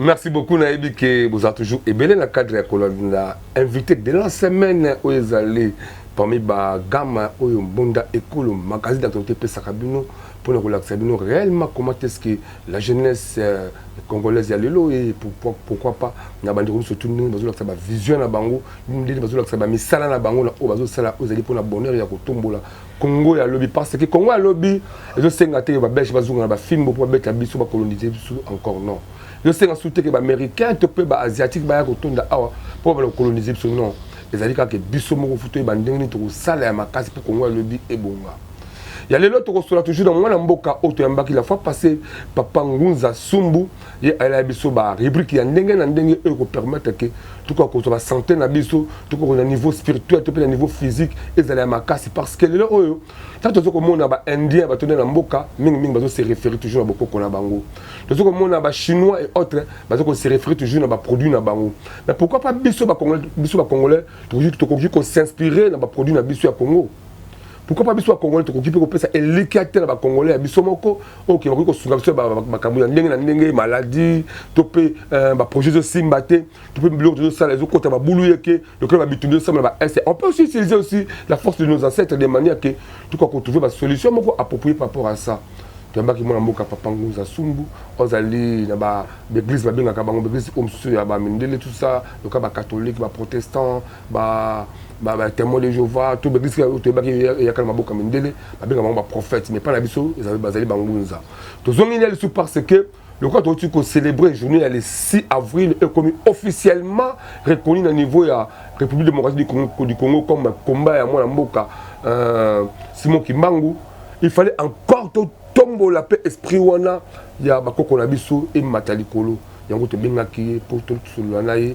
Merci beaucoup. Nayebi ke bozala toujours ebele na cadre ya kolanda invité de la semaine oyo ezali parmi bagamme oyo Mbonda Ekolo magazine d'actualité epesaka bino mpona kolakisa bino réellement comment est-ce que la jeunesse congolaise ya lelo et pourquoi pas na bandeko nyonso tu, ndenge bazolakisa bavision na bango, ndenge bazolakisa bamisala na bango na oyo bazosala oyo ezali mpona bonheur ya kotombola Congo ya lobi, parce que Congo ya lobi ezosenga te Babelge bazonga na bafimbo mpo babeta biso, bacoloniser biso encore. Non, ezosenga su te ke Baaméricain to mpe Baasiatique baya kotonda awa mpo bana kocoloniser biso. Non, ezali kaka biso moko fu toyeba ndenge nini tokosala ya makasi mpo Congo ya lobi ebonga. Ya lelo tokosola toujours na mwana mboka oyo toyambaki la fois passé, papa Ngunza Sumbu. Ye ayela biso barubrique ya ndenge na ndenge oyo ekopermettre ke tokoka kozwa basanté na biso, tokoka na niveau spirituel to mpe na niveau physique ezala ya makasi, parce que lelo oyo ntango toza komona Baindien batonde na mboka mingimingi, bazo se référer toujours na bokoko na bango. Toza komona Bachinois et autres baza kose référer toujours na baproduit na bango. Mais pourquoi pas biso Bacongolais? Biso Bacongolais tokoki kosinspire na baproduit na biso ya Congo. Pourquoi pas biso Bacongolais tokoki mpe kopesa elikya te na Bacongolais ya biso moko oyo ke bakoki kosunga biso makambo ya ndenge na ndenge, maladie to mpe baprojet ezosimba te, to mpe biloko tozosala ezokota babulu yeke lokola babitumbi ezosala na baest? On peut aussi utiliser aussi la force de nos ancêtres de manière ke tokoka kotrouver basolution moko appropriée par rapport à ça. Toyambaki mwana mboka papa Ngunza Sumbu, ozali na baéglise babengaka bango baéglise oyo mosusu ya bamindele, tout ça, lokola Bacatholique, Baprotestant, Batémoin de Jéhovah, to baéglise oyo toyebaki eyaka na maboko ya mindele, babengaka bango baprophète. Mais mpa na biso bazali bangunza. Tozongi na lisu parce que lokola touti kocélébrer journée ya le 6 avril, ekomi officiellement reconnu na niveau ya République démocratique du Congo comme combat ya mwana mboka Simon Kimbangu, il fallait encore totombola mpe esprit wana ya bakoko na biso emata likolo. Yango tobengaki ye mpo tosolola na ye,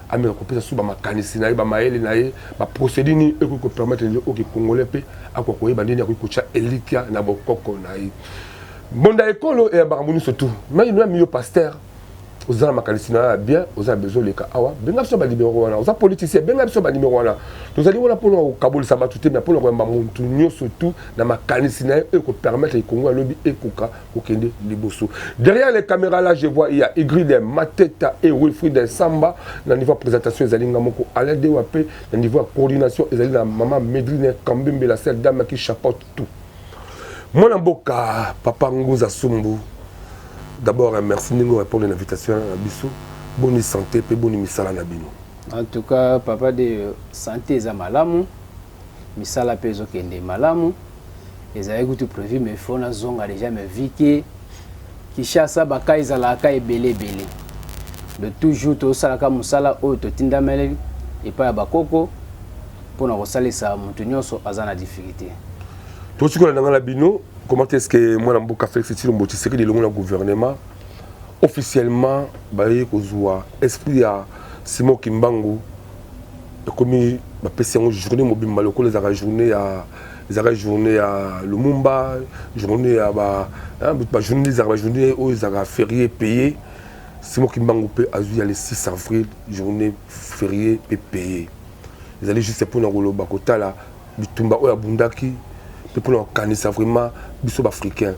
ameka kopesa so bamakanisi na ye, bamayele na ye, baprocédure nini ekoki kopermettre nde oke Congolais mpe akoka koyeba ndeni akoki kotya elikya na bokoko na ye. Mbonda Ekolo eyambaka makambo nyonso tu. Mai yo pasteur, oza na makanisi na yo ya bien, oza na besoin oleka awa, benga biso banimero wana. Oza politicien, benga biso banimero wana. Tozali wana mpona kokabolisa bato te, mais mpona koyamba motu nyonso tu na makanisi na ye oyo ekopermettre Kongo alobi ekoka kokende liboso. Derrière les caméras là, je vois, il y a Igride Mateta et Wilfried Samba. Na niveau ya présentation ezali nga moko Alain Dewa, mpe na niveau ya coordination ezali na mama Medrine Kambembe, la seule dame qui chapeaute tout. Mwana mboka papa Nguza Sumbu, d'abord merci ndenge répondre na invitation na biso. Boni santé mpe boni misala na bino? En tout cas, papa de santé eza malamu, misala mpe ezokende malamu. Ezalaki kutu prévu mais faut nazonga déjà, mais vu que Kinshasa baka ezalaka ebele ebele de toujours, tozosalaka mosala oyo totindameli epai ya bakoko mpona kosalisa moto nyonso aza na difficulté. Tosikola na ngai na bino, comment est-ce que mwana mboka Félix Tshilombo Tshisekedi elongo na gouvernement officiellement baye kozwa esprit ya Simon Kimbangu, ekomi bapesi yango journée mobimba lokola ezalaka journée ya, ezalaka journée ya Lumumba, journée ya bajournée, ezalaka bajournée oyo ezalaka férié payé. Simon Kimbangu mpe azwi ya le 6 avril journée férié mpe payé. Ezali juste mpona koloba, kotala bitumba oyo abundaki mpe mpona kokanisa vraiment biso Baafricain.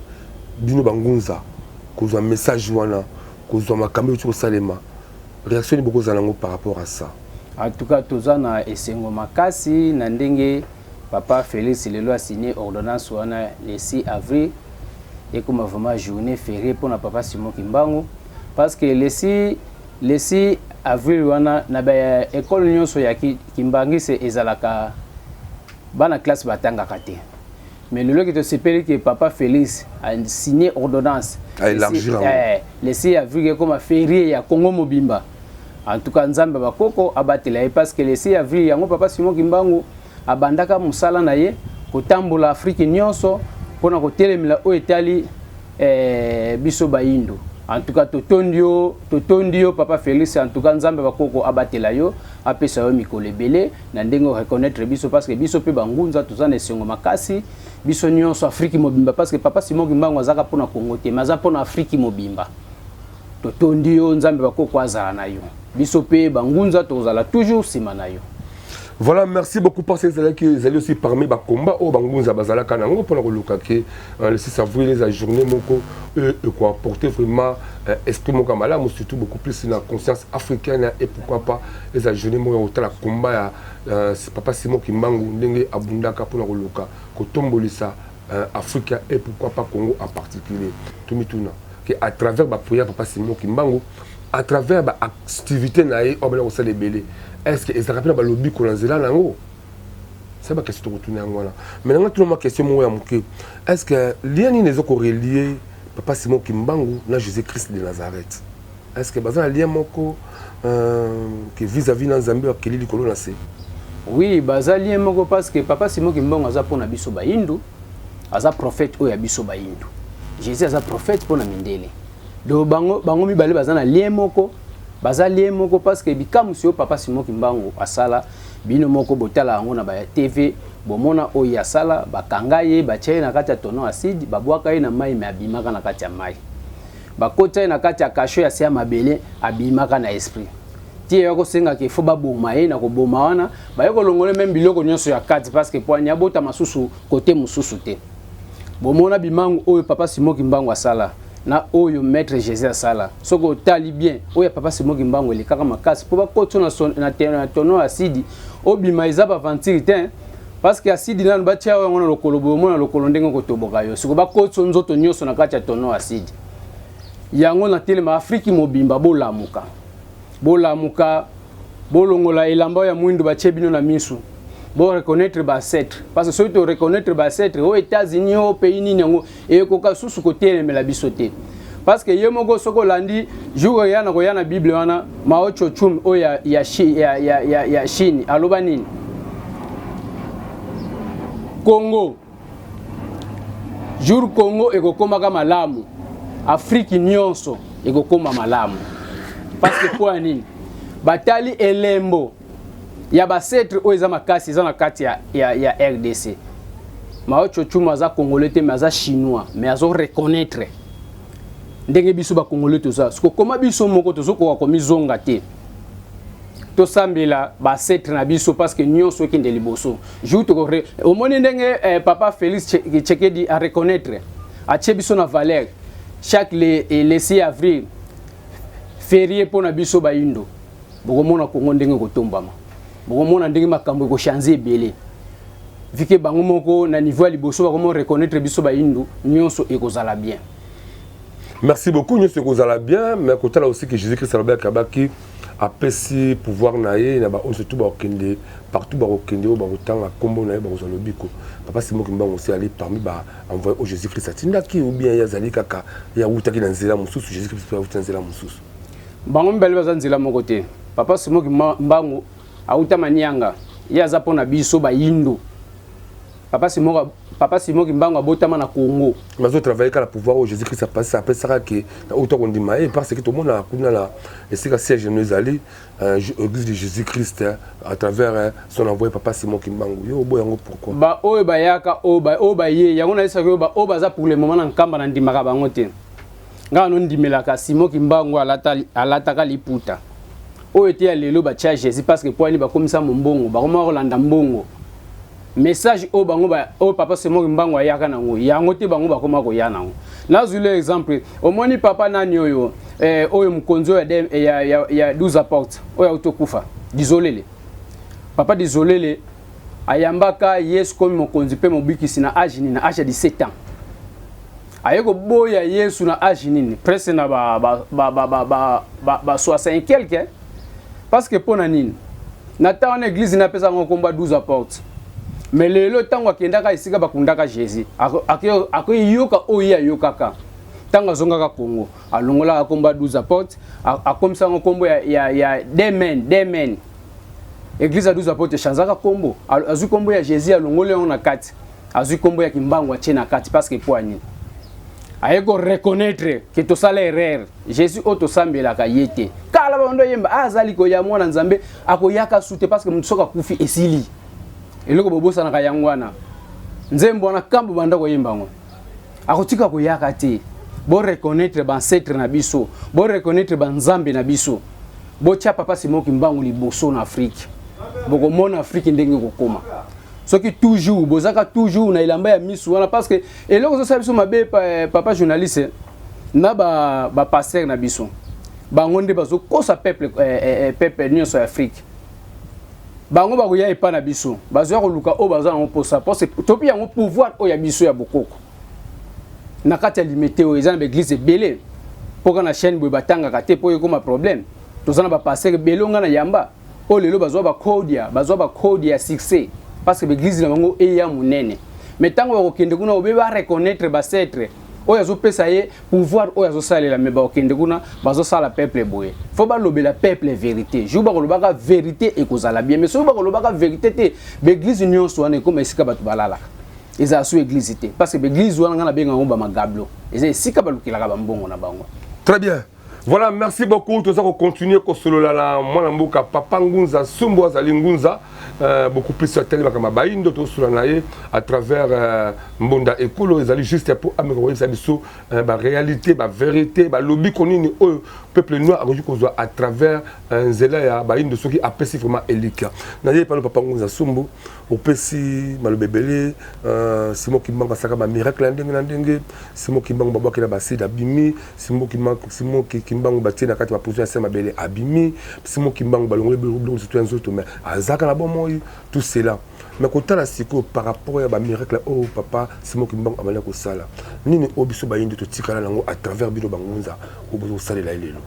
Bino bangunza, kozwa message wana, kozwa makambo euti kosalema, réaction nini bokozala yango par rapport à ça? En tout cas, toza na esengo makasi na ndenge papa Félix lelo asigné ordonnance wana, le 6 avril ekoma vraiment journée férié mpona papa Simon Kimbangu, parce que le 6 avril wana na baekole nyonso ya kimbangisi ezalaka bana classe batangaka te. Mais lelo ke tosepeli ke papa Félix asigné ordonnance le 6 avril ekoma férié ya Congo mobimba. En tout cas, Nzambe bakoko abatela ye, parce que le 6 avril yango papa Simon Kimbangu abandaka mosala na ye kotambola Afrike nyonso mpona kotelemela oyo etali biso bayindo. En tout cas, totondi yo, totondi yo papa Félix. En tout cas, Nzambe bakoko abatela yo, apesa yo mikolo ebele na ndenge oreconnaître biso, parce que biso mpe bangunza toza na esengo makasi, biso nyonso Afrike mobimba, parce que papa Simon Kimbangu azaka mpona Kongo te, mais aza mpona Afrike mobimba. Totondi yo, Nzambe bakoko azala na yo, biso mpe bangunza tozala toujours nsima na yo. Voilà, merci beaucoup parce que ezalaki ezali aussi parmi bakomba oyo bangunza bazalaka nango mpona koluka ke le 6 avril eza journée moko ekoapporter vraiment esprit moko ya malamu, surtout beaucoup plus na conscience africaine. Et pourquoi pas eza journée moko ya kotala komba ya papa Simon Kimbangu, ndenge abundaka mpona koluka kotombolisa Afrique et pourquoi pas Congo en particulier. Tomituna ke à travers baprière papa Simon Kimbangu, à travers baactivité na ye oyo bana kosala ebele, est ce que ezalaka mpe na balobiko na nzela nango? Sa baquestion tokotuna yango wana. Mais nanga tuna mwa question moko ya moke: est ce que lien nini eza korelier papa Simon Kimbangu na Jésus Christ de Nazareth? Est ce que baza na lien moko ke vis-à-vis na Nzambe akeli likolo na se? Oui, baza lien moko parce que papa Simon Kimbangu aza mpona biso bayindu, aza prophète oyo ya biso bayindu. Jésus aza prophète mpona mindele. Donc bango mibale baza na lien moko, baza lien moko parce que bikamusi oyo papa Simon Kimbangu asala, bino moko botala yango na ba TV, bomona oyo asala. Bakanga ye, batia ye na kati ya tonneau acide, babwaka ye na mai, me abimaka na kati ya mai. Bakota ye na kati ya cachot ya se ya mabele, abimaka na esprit. Ti eya kosengaka ifo baboma ye, na koboma wana baye kolongola même biloko nyonso ya kati parce que poani abota masusu kote mosusu te. Bomona bimangu oyo papa Simon Kimbangu asala na oyo maître Jésus asala. Soki otali bien, oyo ya papa Simon Kimbangu elekaka makasi mpo bakoti na tonneau acide, obima, eza baventure te, parce que acide nanu batia yango na lokolo boye, omona lokolo ndenge kotoboka yo. Siko bakoti nzoto nyonso na kati ya tonneau acide yango. Na telema, Afriki mobimba, bolamuka, bolamuka, bolongola elamba ya mwindu batie bino na misu, boreconnaître baancêtre, parce que soki toreconnaître baancêtre oyo, États-Unis oyo, pays nini yango ekoka susu kotelemela biso te. Parce que ye moko, soki olandi jour eya na koya na Bible wana, Mao Tse-tung oyo ya Chine aloba nini? Congo, jour Congo ekokomaka malamu, Afrique nyonso ekokóma malamu. Parce que mpo ya nini? Batali elembo ya baancêtre oyo eza makasi, eza na kati ya RDC. Mao Tse-tung aza Congolais te, mais aza Chinois, mais azo reconnaître ndenge biso Bacongolais toza. Sikokoma biso moko tozokoka komizonga te. Tosambela baancêtre na biso parce que nyonso ekende liboso. Jour toko omoni ndenge papa Félix Tshisekedi a reconnaître, atie biso na valeur, chaque le 6 avril férié mpo na biso bayindo, bokomona Kongo ndenge kotombama, bokomona ndenge makambo ekochange ebele. Vu que bango moko na niveau ya liboso bakomo reconnaître biso bayindu, nyonso ekozala bien. Merci beaucoup. Nyonso ekozala bien, mais kotala aussi que Jésus Christ alobaki, abaki apesi pouvoir na ye na baoyo surtout bakokende partout, bakokende oyo bakotanga nkombo na ye bakozwa lobiko. Papa Simon Kimbangu aussi ali parmi baenvoyé oyo Jésus Christ atindaki, ou bien ye azali kaka, ye awutaki na nzela mosusu, Jésus Christ awuti na nzela mosusu? Bango mibale baza nzela moko te. Papa Simon Kimbangu awuta Manianga, ye aza mpo na biso bayindo. Papa Simon Kimbangu abotama na Congo. Bazotravaille kaka na pouvoir oyo Jésus Christ apesaka ke na oyo tokondima ye, parce que tomona kuna na esika siège no ezali église de Jésus Christ à travers son envoyé papa Simon Kimbangu. Yo oboya yango pourquoi? Ba oyo bayaka, oyo baye yango, nayesaki oyo oyo baza pour le moment na Nkamba, na ndimaka bango te. Ngai no ndimelaka Simon Kimbangu alataka liputa oyo te ya lelo batia Jésus, parce que po ani bakomisa mombongo, bakoma kolanda mbongo. Message oyo bango oyo papa Simon Kimbangu ayaka nango, yango te bango bakoma koya nango. Nazwili exemple, omoni papa nani oyo, oyo mokonzi oyo ya 12 apôtres oyo auti okufa, Dizolele. Papa Dizolele ayambaka Yesu komi mokonzi mpe mobikisi na age nini? Na age ya 17 ans. Aye koboya Yesu na age nini? Presque na ba 60 et quelque. Parce que mpo na nini? Na ntango wana église napesa yango nkombo 12 apôtres. Mais lelo, ntango akendaka esika bakundaka Jésus, akoyoka oyo ye ayokaka. Ntango azongaka Congo, alongolaka nkombo ya 12 apôtres, akomisa yango nkombo ya demen demen. Église ya 12 apôtres echangeaka nkombo, azwi nkombo ya Jésus, alongoli yango na kati, azwi nkombo ya Kimbangu, atie na kati. Parce que po anini? Aye koreconnaître ke tosala erreur. Jésus oyo tosambelaka ye te. Kala bando yemba azali koya, mwana Nzambe akoyaka su te, parce que moto soki akufi, esili. Eloko bobosanaka yango wana, nzembo wana kambo banda koyemba yango, akotika koyaka te. Boreconnaître baancêtre na biso, boreconnaître banzambe na biso, botia papa Simon Kimbangu liboso na Afrique. Bokomona Afrique ndenge ekokoma soki toujours bozaka toujours na elamba ya misu wana, parce que eloko ezosala biso mabe, papa journaliste, na bapasteur na biso, bango nde bazokosa peuple, peuple nyonso ya Afrique. Bango bakoya epa na biso, bazoya koluka oyo baza nango mposa, parce topi yango pouvoir oyo ya biso ya bokoko. Na kati ya Limete oyo eza na baeglise ebele, mpoka na chaîne boye batangaka te mpo ekoma problème. Toza na bapasteur ebele onga na yamba oyo lelo bazwa bakodia, bazwa bakode ya succès parce que baeglise na bango eya monene. Mais ntango bakokende kuna, obe bareconnaître baancêtres oyo azopesa ye pouvoir oyo azosalela, me bakokende kuna, bazosala peuple boye. Fo balobela peuple vérité. Jour bakolobaka vérité, ekozala bien. Mais soki bakolobaka vérité te, baeglise nyonso wana ekoma esika bato balalaka, ezala so église te, parce que baeglise wana, ngai nabenga yango bamagablo, eza esika balukelaka bambongo na bango. Très bien. Voilà, merci beaucoup. Toza continuer kosolola na mwana mboka Papa Ngunza Sumbu, azali Ngunza beaucoup plus atelemaka mabayindo. Tosolola na ye à travers Mbonda Ekolo. Ezali juste po ameka koyebisa biso baréalité, bavérité, balobiko nini oyo peuple noir akoki kozwa à travers nzela ya bayindo soki apesi vraiment elika na ye. Pano Papa Ngunza Sumbu, opesi maloba ebele. Simon Kimbangu asalaka bamiracle ya ndenge na ndenge. Simon Kimbangu babwaki na baside, abimi. Simon Kimbangu batie na kati ya baprison ya se mabele, abimi. Simon Kimbangu balongoli biloko surtout ya nzoto, mais azalaka na bomoi, tout cela. Mais kotala sikoyo par rapport ya bamiracle oyo Papa Simon Kimbangu abandi kosala, nini oyo biso bayindi totikala nango à travers bino bangunza oyo boza kosalela ye lelo?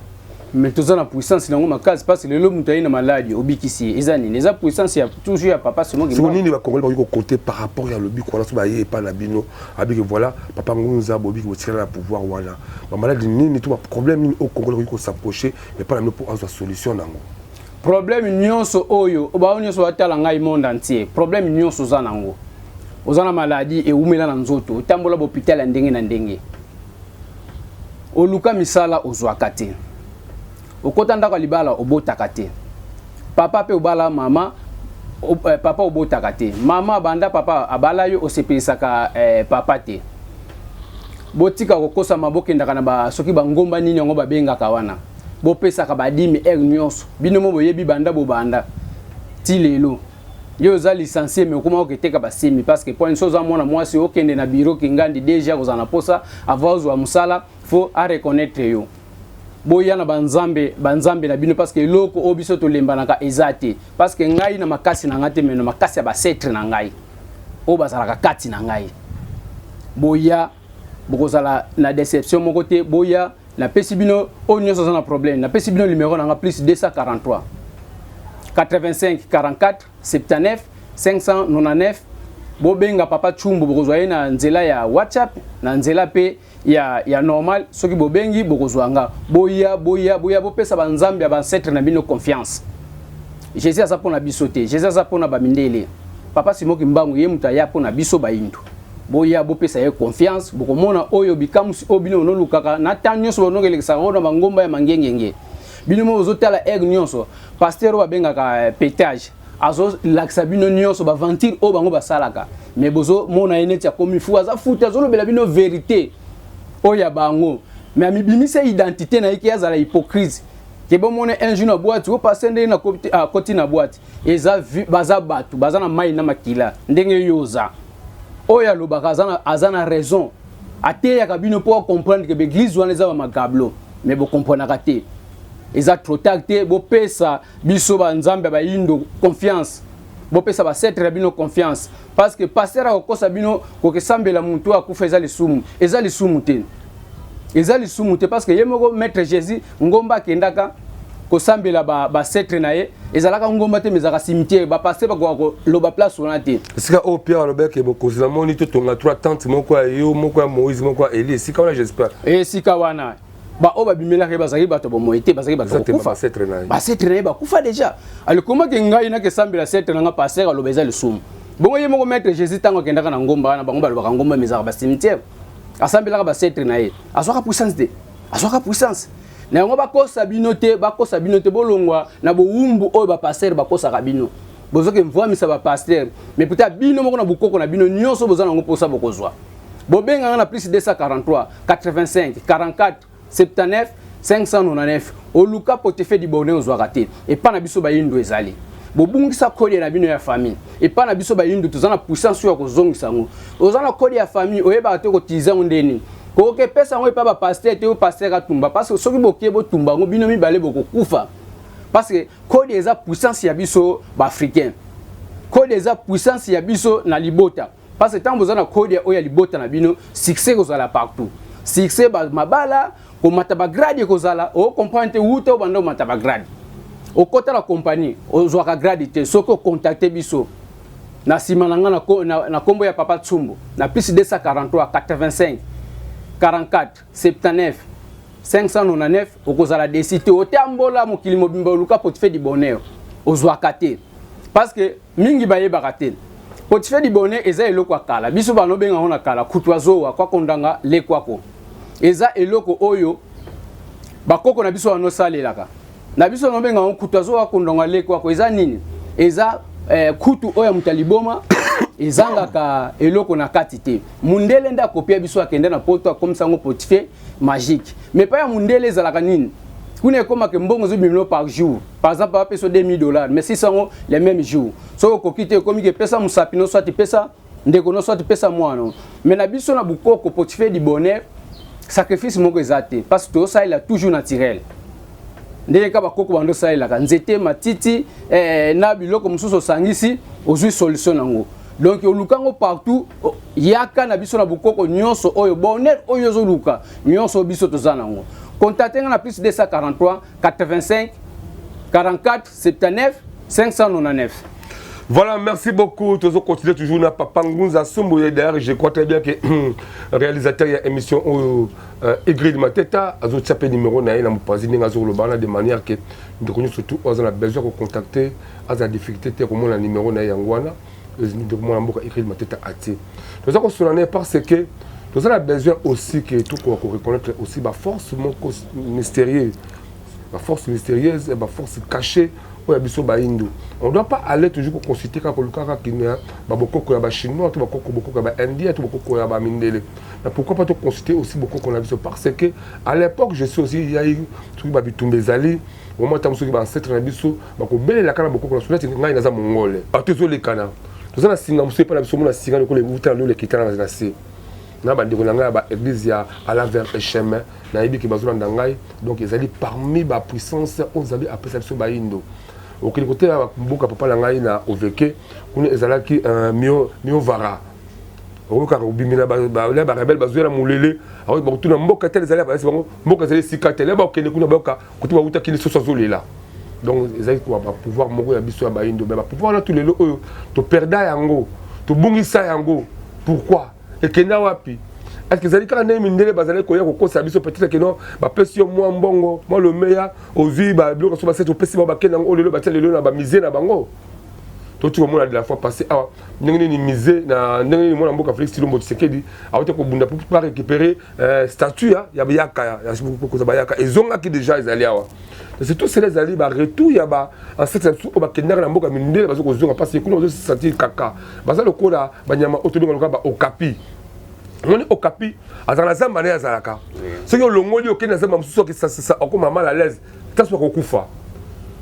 Mais toza na puissance nango makasi, parce que lelo moto aye na maladi, obikisi ye. Eza nini? Eza puissance ya toujours ya Papa Simon. Siko nini bakongoli bakoki kokote par rapport ya lobiko wana? So baye epai na bino, abiki voilà, Papa Ngunza, bobiki botikala na pouvoir wana, bamaladi nini to baproblème nini oyo Kongoli akoki kos'approcher epai na bino mpo azwa solution nango? Problème nyonso oyo bao nyonso batala ngai, monde entier, problème nyonso oza nango, oza na maladi ewumela na nzoto, otambola bahôpital ya ndenge na ndenge, oluka misala ozwaka te, okota ndako ya libala obotaka te, papa mpe obala mama, papa obotaka te, mama banda papa abala yo osepelisaka papa te. Botika kokosama. Bokendaka na ba, soki bangomba nini yango babengaka wana, bopesaka badîme heure nyonso. Bino mo boyebi banda bobanda ti lelo. Yo oza licencié, mais okoma oketeka basemi, parce que point so oza mwana mwasi, okende na bureau kingandi, déjà kozala na posa avant ozwa mosala, faut areconnaître yo. Boya na banzambe, banzambe na bino, parce que eloko oyo biso tolembanaka eza te, parce que ngai na makasi na ngai te, mais na makasi ya baancêtres na ngai oyo bazalaka kati na ngai. Boya, bokozala na déception moko te. Boya, napesi bino oyo nyonso aza na problème, napesi bino numéro na nga: plus 243 85 44 79 599. Bobenga Papa Chumbu, bokozwa ye na nzela ya WhatsApp, na nzela mpe ya normal. Soki bobengi, bokozwa nga. Boya, boya, boya, bopesa banzambe ya baancêtres na bino confiance. Jésus aza mpona biso te, Jésus aza mpona bamindele. Papa Simon Kimbangu, ye moto aya mpona biso bayindu. Boya, bopesa ye confiance, bokomona oyo bikamusi oyo bino bonolukaka na ntango nyonso, bonokelekisaka oyo na bangomba ya mangengenge. Bino mo bozotala heure nyonso pasteur oyo babengaka pétage, azolakisa bino nyonso baventure oyo bango basalaka, mais bozomona ye neti akomi fou. Aza fou te, azolobela bino vérité oyo ya bango, mais amibimisa identité na ye ke azala hypocrite, ke bomona un jour na boîte opase ndenge akoti na boîte. Eza baza bato baza na mai na makila ndenge yo oza. Oyo alobaka aza na raison. Ateyaka bino mpo acomprendre ke baeglise wana eza bamagablo, mais bokomprenaka te. Eza trop tard te. Bopesa biso banzambe ya bayindo confiance, bopesa baancêtres ya bino confiance, parce que pasteur akokosa bino kokesambela motu akufa eza lisumu. Eza lisumu te, eza lisumu te, parce que ye moko Maître Jésus, ngomba akendaka kosambela baancêtres na ye ezalaka ngomba te, mais ezalaka cimetière. Bapasteur bakoka koloba place wana te. Esika oyo Pierre alobaki: "Bokonzi, namoni totonga trois tentes, moko ya yo, moko ya Moïse, moko ya Eli." Esika wana, j'espère. Esika wana, baoyo babimelaka ye bazalaki bato bomoi te, bazalaki bato kokufa. Baancêtres na ye bakufa déjà. Alekomaki ngai nakesambela ancêtre na nga, pasteur aloba eza lisumu. Bongo ye moko Maître Jésus, ntango akendaka na ngomba wana, bango balobaka ngomba, mais ezalaka bacimetière, asambelaka baancêtres na ye, azwaka puissance te, azwaka puissance na yango. Bakosa bino te, bakosa bino te. Bolongwa na bowumbu oyo bapasteur bakosaka bino. Bozoki mvwamisa bapasteur, mais peut-être bino moko na bokoko na bino nyonso boza nango mposa bokozwa. Bobenganga na plus 243 85 44 79 599. Oluka portefeuille du bonheur, ozwaka te. Epa na biso bayindo ezali. Bobungisa code na bino ya famille. Epai na biso bayindu, toza na puissance oyo ya kozongisa yango. Oza na code ya famille, oyebaka te koutiliser yango ndeni. Kokoka epesa yango epai bapasteur te, oyo pasteur atumba, parce que soki bokie botumba yango, bino mibale bokokufa, parce que code eza puissance ya biso baafricain. Code eza puissance ya biso na libota, parce que ntango boza na code oyo ya libota na bino, succès ekozala partout, succès mabala, komata bagrade ekozala. Ocomprendre te, wuta obanda omata bagrade, okota na compagnie, ozwaka grade te. Soki ocontacte biso na nsima na nga na nkombo ya Papa Tsumbu na +243 85 44 79 599, okozala déçu te. Otambola mokili mobimba, oluka portefeuille du bonheur, ozwaka te, parce que mingi bayebaka te. Portefeuille du bonheur eza eloko ya kala, biso banobenga yango na kala kutu azowa kwakondanga lekwako. Eza eloko oyo bakoko na biso banosalelaka na biso, nobenga yango kutu azowa kondonga lekwako. Eza nini? Eza kutu oyo ya moto ya liboma, ezangaka eloko na kati te. Mundele nde akopia biso, akende na Poto, akomisa yango portefeuille magique. Mais pa ya mundele ezalaka nini? Kuna ekomaka mbongo ezobimino par jour. Par exemple, bapesa 2000 $, mais sisa yango le même jour. Soki okoki te, ekomi ke pesa mosapi no, soit pesa ndeko no, soit pesa mwana. Mais na biso na bukoko, portefeuille du bonheur, sacrifice moko eza te, parce que tozosalela toujours naturel, ndenge kaka bakoko bando osalelaka nzete, matiti na biloko mosusu, osangisi, ozwi solution nango. Donc oluka yango partout, yaka na biso na bokoko, nyonso oyo bonheur oyo ozoluka, nyonso biso toza nango. Contacte nga na +243 85 44 79 599. Voilà, merci beaucoup. Toujours continuer toujours na Papa Ngunza Sumbu. D'ailleurs, je crois très bien que réalisateur ya émission Ingrid Mateta azo tchape numéro na ye na mopanzi ndenge azoloba wana, de manière que ndeko nyonso surtout oyo aza na besoin ko contacter, aza na difficulté te komona numéro na ye, yango wana ndeko mwana mboka Ingrid Mateta atie. Toza kosola na ye parce que toza na besoin aussi que tokoka ko reconnaître aussi baforce moko mystérieuse, baforce mystérieuse, baforce cachée oyo ya biso bahindu. On doit pas aller toujours koconsulte kaka, koluka kaka kino babokoko ya bachinois to bakoko bokoko ya baindien to bokoko ya bamindele. Mais pourquoi pas toconsulte aussi bokoko na biso? Parce que à l'époque, je suis aussi yai, soki babitumba ezali omoi, ntango soki baancêtre na biso bakobelelaka na bokoko na biso. Neti ngai naza mongole, bato ezolekana, toza na singa mosusu epai na biso, mona singa lokola euta na lolo, ekita na se na bandeko na ngai ya baeglise ya Allah vers chemin, nayebi ke bazolanda ngai. Donc ezali parmi bapuissance oyo Nzambe apesa biso bayindo. Okende kotela mboka papa na ngai na Oveke, kuna ezalaki Miovara, okokaka kobimela barebele, bazwela molele, bakotuna mboka tele ezali, bayesi bango mboka ezali esika tele, bakokende kuna, bayoka kote bautaki lisusu, azolela. Donc ezali bapouvoir moko ya biso ya bayindo. Mais bapouvoir wana tu lelo oyo toperda yango, tobungisa yango. Pourquoi? Ekenda wapi? Est-ce ezali kaka ndenge mindele bazali koya kokosa biso? Peut-être que non, bapesi yo mwa mbongo, mwa lomeya, ozwi biloko so baseti, opesi bango, bakende yango. Oyo lelo batia lelo na bamusée na bango. Toti komona de la fois passé awa ndenge nini musée na ndenge nini mwana mboka Félix Tshilombo Tshisekedi awuti kobunda pour pas récupérer statue ya bayaka, ya koza bayaka, ezongaki déjà, ezali awa. C'est tout cela, ezali baretour ya baancêtre na biso oyo bakendaka na mboka mindele, baza kozonga, parce que kuna bazosentir kaka baza lokola banyama oyo tobenga lokola baokapi. Omoni okapi azalaka na zamba na ye, azalaka soki olongoli, okende na zamba mosusu, okoma mal à l'aise, taso akokufa.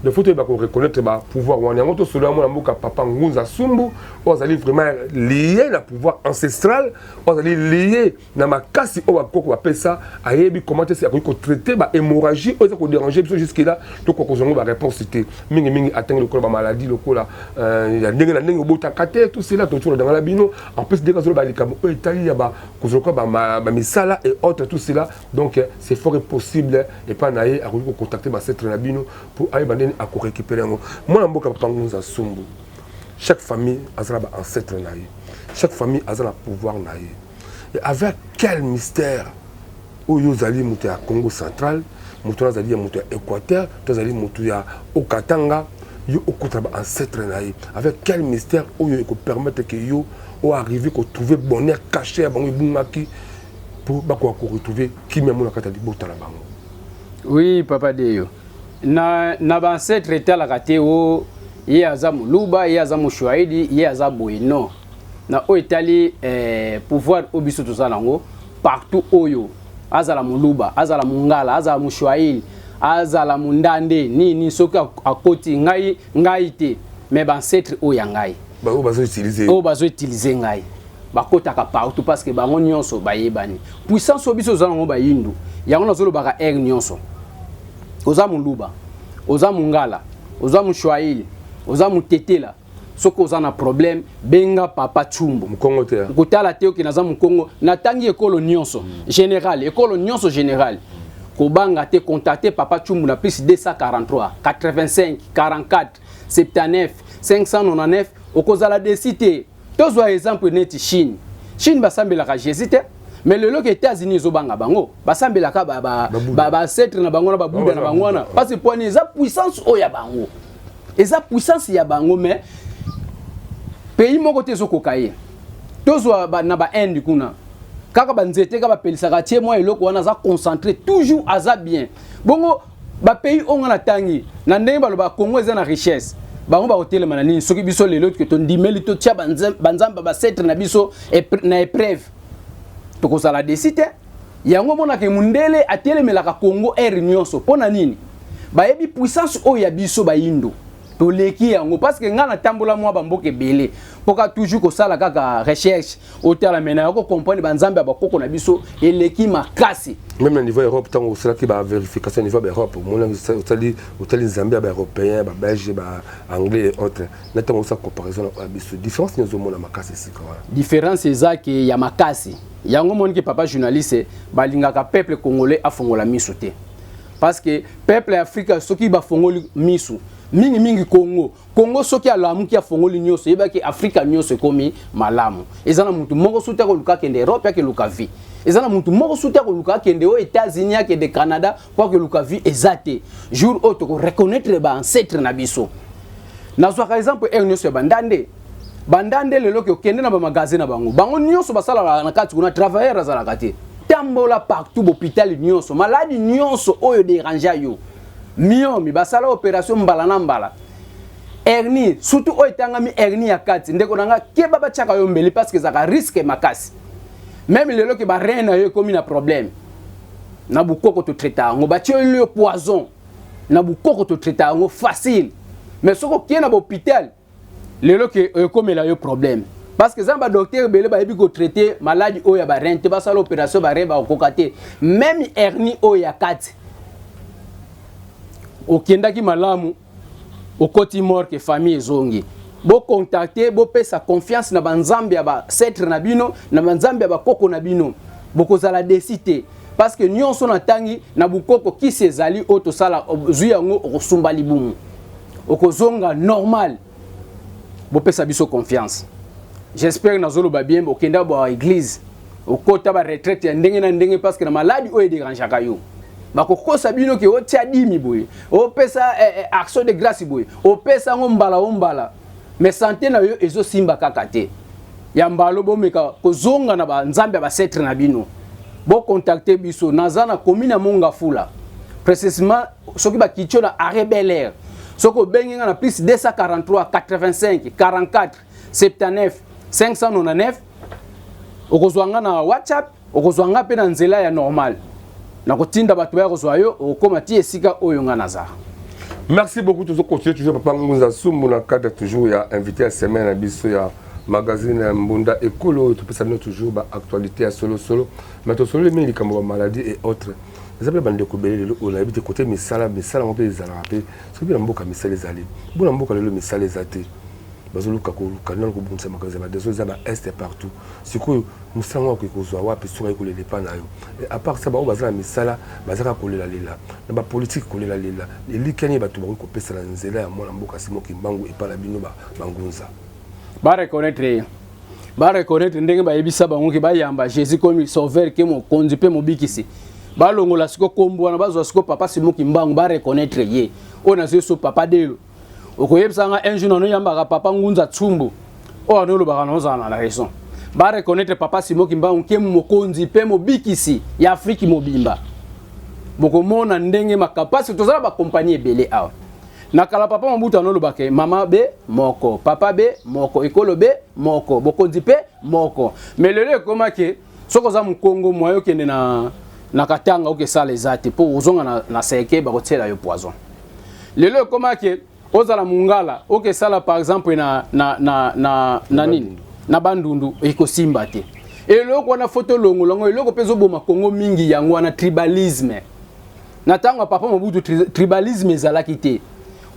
Donc faut toyeba koreconnaître bapouvoir wana. Yango tosolola mwana mboka Papa Ngunza Sumbu, oyo azali vraiment lié na pouvoir ancestral, oyo azali lié na makasi oyo bakoko bapesa. Ayebi comment te akoki kotraite bahémorragie oyo eza kodérange biso jusque là, tokoka kozwa yango baréponse te. Mingimingi atangi lokola bamaladie, lokola ya ndenge na ndenge, obotaka te, tout cela totola danga na bino. En plus, ndenge azoloba likambo oyo etali ya kozwa lokola bamisala et autres, tout cela, donc c'est fort possible epai na ye akoki kocontacte baancêtre na bino mpo ayeba ndenge akorécupérer yango. Mwana mboka Papa Ngunza Sumbu, chaque famille aza na baancêtre na ye, chaque famille aza na pouvoir na ye. Et avec quel mystère oyo ozali moto ya Congo Central, moto wana azali ya moto ya Équateur to azali moto ya Okatanga, yo okota baancêtre na ye? Avec quel mystère oyo ekopermettre ke yo oarrive kotrouver bonheur caché ya bango ebungaki, mpo bakoka koretrouver kimia mo na kati ya libota na bango? Oui, Papa Deyo, na baancêtre etalaka te o ye aza moluba, ye aza moswahili, ye aza boye. Non, na oyo etali pouvoir oyo biso toza nango partout, oyo azala moluba, azala mongala, azala moswahili, azala mondande, nini, soki akoti ngai te. Mais baancêtre oyo ya ngai, oyo bazoutiliser, oyo bazoutiliser ngai, bakotaka partout, parce que bango nyonso bayebani. Puissance oyo biso oza nango bayindu, yango nazolobaka aire nyonso. Oza Moluba, oza Mongala, oza Moswahili, oza Motetela, soki oza na problème, benga Papa Tsumbu. Mokongo te? Kotala te oke naza Mokongo. Natangi ekolo nyonso général, ekolo nyonso général. Kobanga te, contacte Papa Tsumbu na plus 243 85 44 79 599. Okozala déçu te. Tozwa exemple neti Chine. Chine basambelaka Jésus te, mais lelo ke États-Unis ezobanga bango, basambelaka baancêtre na bango na babuda na bango wana, parce que poani eza puissance oyo ya bango, eza puissance ya bango, mais pays moko te ezokoka ye. Tozwa na bainde kuna, kaka banzete kaka bapelisaka, tie mwa eloko wana, aza concentré toujours, aza bien. Bongo bapays oyo nga natangi, na ndenge baloba Congo eza na richesse, bango bakotelema na nini soki biso lelo ke tondimeli totia banzambe baancêtre na biso na épreuve? Tokozala déçu te. Yango omonaka mundele atelemelaka Congo aire nyonso. Mpo na nini? Bayebi puissance oyo ya biso bayindo, toleki yango. Parce que ngai natambola mwa bamboka ebele, mpoka toujours kosala kaka recherche, otala mena yako comprendre banzambe ya bakoko na biso eleki makasi. Même na niveau Europe, ntango osalaki bavérification niveau ya baEurope, omonaki otali nzambe ya baEuropéen, baBelge, baAnglais et autres, na ntango osala comparaison na biso, différence nini ozomona makasi esika wana? Différence eza ke ya makasi. Yango moniki, papa journaliste, balingaka peuple congolais afongola miso te, parce que peuple ya Afrika, soki bafongoli miso mingimingi, Congo, Congo soki alamuki, afongoli nyonso, yebaki Afrika nyonso ekomi malamu. Eza na mutu moko suti akoluka akende Europe akeluka vie, eza na mutu moko suti akoluka akende oyo États-Unis, akende Canada mpo akeluka vie, eza te. Jour oyo tokoreconnaître baancêtre na biso, nazwaka exemple ere nyonso ya bandande. Bandande lelo ke okende na bamagasin na bango, bango nyonso basalaka na kati kuna, travailleur azalaka te. Tambola partout, bohôpital nyonso, maladi nyonso oyo dérange yo, myomi basala opération mbala na mbala, hernie surtout oyo etangami hernie ya kati, ndeko na nga, keba, batiaka yo mbeli, parce que ezalaka risque makasi. Même lelo ke barein na yo ekomi na problème, na bukoko totraita yango. Batie yo poison, na bukoko totraita yango facile. Mais soki okei na bahôpital lelo ke ekomela yo problème, parce que eza na badocteur ebele bayebi kotraite maladi oyo ya barein te, basala opération barein, bakokoka te. Même hernie oyo ya kati, okendaki malamu, okoti morgue, famille ezongi. Bocontacte, bopesa confiance na banzambe ya baancêtre na bino, na banzambe ya bakoko na bino, bokozala déçu te. Parce que nyonso natangi na bukoko, kisi ezali oyo tosala, ozwi yango, okosumba libumu, okozonga normal. Bopesa biso confiance. J'espère nazoloba bien. Okenda ba église, okota ba retraite ya ndenge na ndenge, parce que na maladi oyo edérangeaka yo, bakokosa bino ke otia dimi boye, opesa action de grâce boye, opesa yango mbala o mbala, mais santé na yo ezosimba kaka te. Ya mbalo, bomeka kozonga na banzambe ya baancêtre na bino. Bocontacte biso, naza na commune ya Mont-Ngafula, précisément soki bakiti yo na arrêt Bel Air. Soki obengi nga na plus 243 85 44 79 599, okozwa nga na WhatsApp, okozwa nga mpe na nzela ya normal, nakotinda bato baya kozwa yo, okokóma ti esika oyo nga naza. Merci beaucoup. Toujours continuer, toujours Papa Ngunza Sumbu na cadre toujours ya invité ya semaine na biso ya magazine ya Mbunda Ekolo, oyo topesa bino toujours baactualité ya solosolo. Mais tosololi mingi likambo bamaladie et autres. Eza mpe bandeko ebele lelo oyo nayebi te kote misala, misala yango mpe ezalaka mpe soki mpe na mboka misala ezali mpona mboka. Lelo misala eza te, bazoluka koluka nano kobongisa makambo ya badeso, eza baeste partout. Sikoyo mosala yango akoki kozwa wapi soki ayi kolela epa na yo? À part ça, bango baza na misala, baza kaka kolelalela na bapolitike, kolelalela. Elikya nini bato bakoki kopesa na nzela ya mwana mboka Simon Kimbangu epa na bino bangunza? Bareconnaître ye, bareconnaître ndenge bayebisa bango ke bayamba Jésus comme sauveur, ke mokonzi mpe mobikisi. Balongola siko kombo wana, bazwa siko Papa Simon Kimbangu, bareconnaître ye. Oyo nazwi so Papa Delo, okoyebisa nga un jour nanoyambaka Papa Ngunza Tsumbu oyo anolobaka, naozala na raison. Bareconnaître Papa Simon Kimbangu ke mokonzi mpe mobikisi ya Afriki mobimba. Bokomona ndenge makambo, parce toza na bakompagnie ebele awa. Na kala, Papa Mobutu anolobaka mama be moko, papa be moko, ekolo be moko, bokonzi mpe moko. Mais lelo ekomaki soki oza Mokongo, moyo okende na Katanga okesala eza te, mpo ozonga na seke, bakotiela yo poison. Lelo ekomaki Ozala mongala, okesala par exemple na nini, na Bandundu, ekosimba te. Eloko wana fo tolongola yango. Eloko mpe ezoboma Kongo mingi, yango wana tribalisme. Na ntango ya papa Mobutu, tribalisme ezalaki te.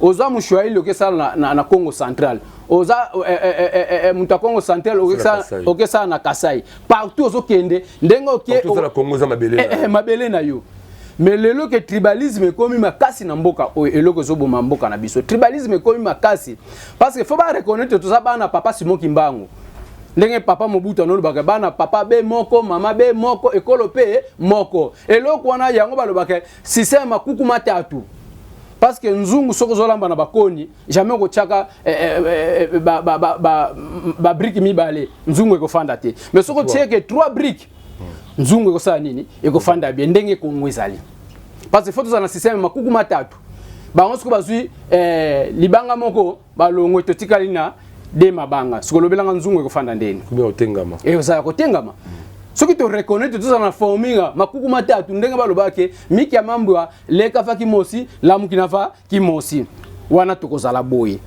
Oza Moswahili, okesala na Congo Central. Oza moto ya Congo Central, okesala na Kasai. Partout ozokende, ndenge oke mabele na yo. Mais lelo ke tribalisme ekomi makasi na mboka oyo, eloko ezoboma mboka na biso, tribalisme ekomi makasi, parce que faut bareconnaître toza bana papa Simon Kimbangu. Ndenge papa Mobutu anolobaka, bana papa be moko, mama be moko, ekolo mpe moko. Eloko wana yango balobaka système makuku matatu, parce que nzungu, soki ozolamba na bakoni, jamais okotiaka babriques mibale, nzungu ekofanda te. Mais soki otieke trois briques, nzungu ekosala nini? Ekofanda bien. Ndenge Kongo ezali, parce que faut tozala na système makuku matatu. Bango soki bazwi libanga moko, balongwe, totikali na de mabanga. Soki olobelanga, nzungu ekofanda ndeni? Ezala kotengama. Soki toreconnaître, tozala na forminga makuku matatu, ndenge balobaki miki ya mambwa leka fa kimosi, lamuki na fa kimosi, wana tokozala boye.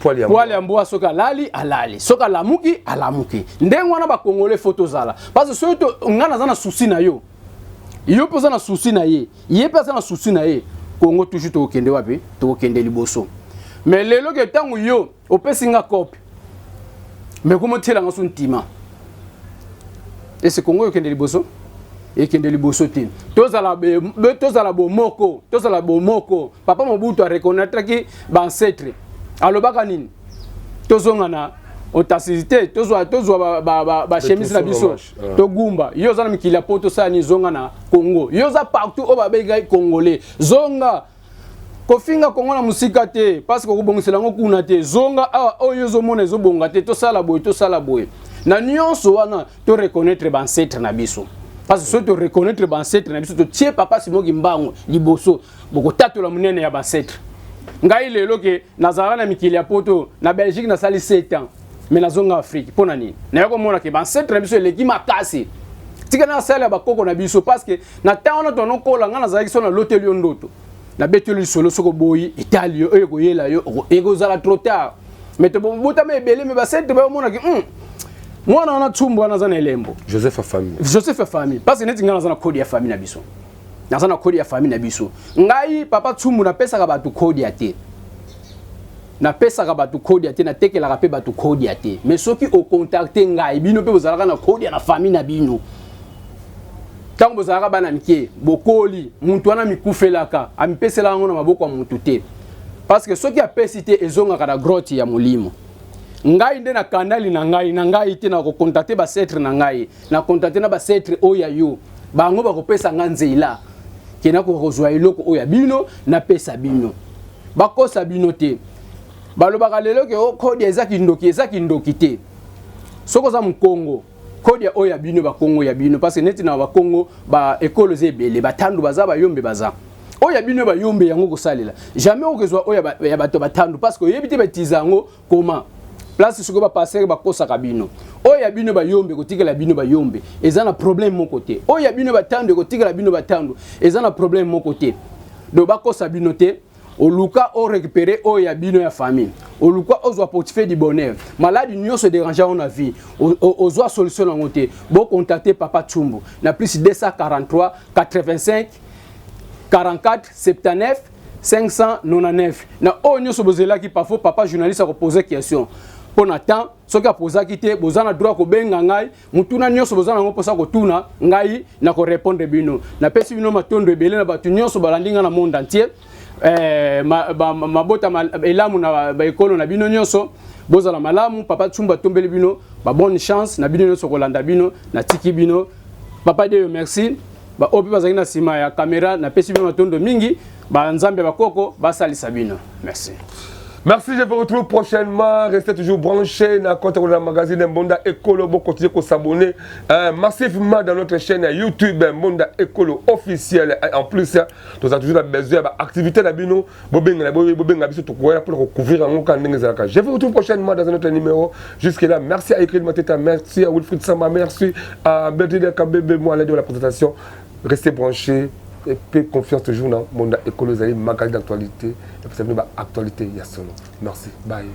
Poil ya mbwa, soki alali, alali, soki alamuki, alamuki. Ndenge wana bakongole fo tozala, parce que soki ngai naza na souci na yo, yo mpe oza na souci na ye, ye mpe aza na souci na ye, Kongo toujours tokokende wapi? Tokokende liboso. Mais lelo ke ntango yo opesi nga cope, mais komotielanga so ntima, ese Kongo ekende liboso? Ekende liboso te. Tozala bomoko, tozala bomoko. Papa Mobutu areconnaîtraki baancêtres. Alobaka nini? Tozonga na authenticité, tozwa bachemise na biso, togumba. Yo oza na mikili ya po tosala nini? Zonga na Congo. Yo oza partout oyo babengai Congolais, zonga. Kofinga Kongo na mosika te, parce que okobongisela yango kuna te. Zonga awa, oyo ozomona ezobonga te, tosala boye, tosala boye. Na nyonso wana, toreconnaître baancêtres na biso, parce que soki toreconnaître baancêtres na biso, totie papa Simon Kimbangu liboso, bokotatola monene ya baancêtres. Ngai lelo ke nazalaka na mikili ya poto, na Belgique nasali 7 ans, mais nazonga Afrique mpo na nini? Naye komona ke baancêtres na biso eleki makasi. Tika nasala bakoko na biso, parce que na ntango wana tonokola, ngai nazalaki so naloteli yo ndoto, nabeteli lisolo, soki oboyi, etali yo. Oyo ekoyela yo, ekozala trop tard. Mais tobotama ebele, mais baancêtres bayomonaki mwana wana Tsumbu wana aza na elembo. Joseph ya famille. Joseph ya famille, parce que neti ngai naza na code ya famille na biso, naza na code ya famille na biso. Ngai papa Tsumbu, napesaka bato code ya te, napesaka bato code ya te, natekelaka mpe bato code ya te. Mais soki ocontacte ngai, bino mpe bozalaka na code ya na famille na bino. Ntango bozalaka bana mike, bokoli, muntu wana mikufelaka, amipesela yango na maboko ya mutu te, parce que soki apesi te, ezongaka na grotte ya molimo. Ngai nde nakandali na ngai na ngai te, na kocontacter baancêtres na ngai, na contacter na baancêtres oyo ya yo, bango bakopesa nga nzela ke nakoka kozwa eloko oyo ya bino, napesa bino. Bakosa bino te. Balobaka lelo ke kode eza kindoki. Eza kindoki te. Soki oza Mokongo, kode ya oyo ya bino, Bakongo ya bino, parce que neti na Bakongo, baekolo eza ebele, Batandu baza, Bayombe baza. Oyo ya bino Bayombe, yango kosalela. Jamais okozwa oyo ya bato Batandu, parce que oyebi te batiza yango comment. Place sikoyo bapasteur bakosaka bino. Oyo ya bino Bayombe ekotikela bino Bayombe, eza na problème moko te. Oyo ya bino Batandu ekotikela bino Batandu, eza na problème moko te. Donc bakosa bino te. Oluka orécupérer oyo ya bino ya famille, oluka ozwa portefeuille du bonheur. Maladie nyonso dérange yango na vie, ozwa solution nango te, bocontacte papa Tsumbu na +243 85 44 79 599. Na oyo nyonso bozelaki, parfois papa journaliste akopose question mpo na temps. Soki apozaki te, boza na droit kobenga ngai. Mutuna nyonso boza nango mposa kotuna ngai, na korépondre bino. Napesi bino matondo ebele na bato nyonso balandi ngai na monde entier. Mabota elamu na baekolo na bino nyonso, bozala malamu. Papa Tsumbu atombeli bino babonne chance na bino nyonso kolanda bino. Natiki bino, papa Deyo, merci. Baoyo mpe bazalaki na nsima ya kamera, napesi bino matondo mingi. Banzambe bakoko basalisa bino. Merci. Merci, je vous retrouve prochainement. Restez toujours branchés dans compte de la magazine Mbonda Ekolo. Bon, continuez à s'abonner massivement dans notre chaîne YouTube Mbonda Ekolo officiel. En plus, nous avons toujours besoin d'activité na bino. Bobenga bobenga biso pour couvrir en. Je vous retrouve prochainement dans un autre numéro. Jusque là, merci à Écrit Mateta, merci à Wilfried Samba, merci à Bertrand Kabebe, moi, de la présentation. Restez branchés. Mpe confiance toujours na Mbonda Ekolo, ezali magazine d'actualité epesa bino baactualité ya solo. Merci, bye.